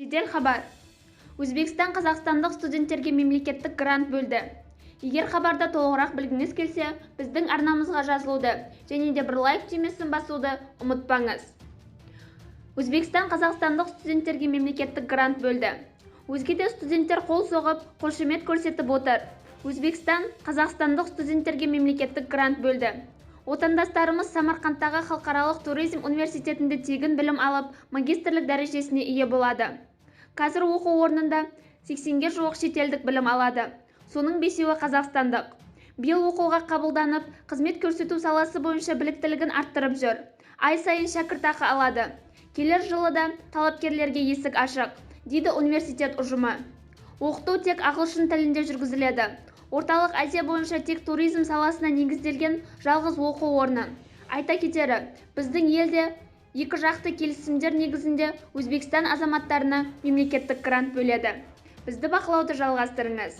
Жедел хабар. Өзбекстан қазақстандық студенттерге мемлекеттік грант бөлді. Егер хабарды толығырақ білгіңіз келсе, біздің арнамызға жазылуды және де бір лайк түймесін басуды ұмытпаңыз. Өзбекстан қазақстандық студенттерге мемлекеттік грант бөлді. Өзге де студенттер қол соғып, қошемет көрсетіп отыр. Өзбекстан қазақстандық студенттерге мемлекеттік грант бөлді. Отандастарымыз Самарқандтағы халықаралық туризм университетінде тегін білім алып, магистрлік дәрежесіне ие болады. Қазір оқу орнында 80-ге жуық шетелдік білім алады. Соның бесеуі қазақстандық. Биыл оқуға қабылданып, қызмет көрсету саласы бойынша біліктілігін арттырып жүр. Ай сайын шәкіртақы алады. Келер жылы да талапкерлерге есік ашық, дейді университет ұжымы. Оқыту тек ағылшын тілінде жүргізіледі. Орталық Азия бойынша тек туризм саласына негізделген жалғыз оқу орны. Айта кетері, біздің ел де екіжақты келісімдер негізінде Өзбекстан азаматтарына мемлекеттік грант бөледі. Бізді бақылауды жалғастырыңыз.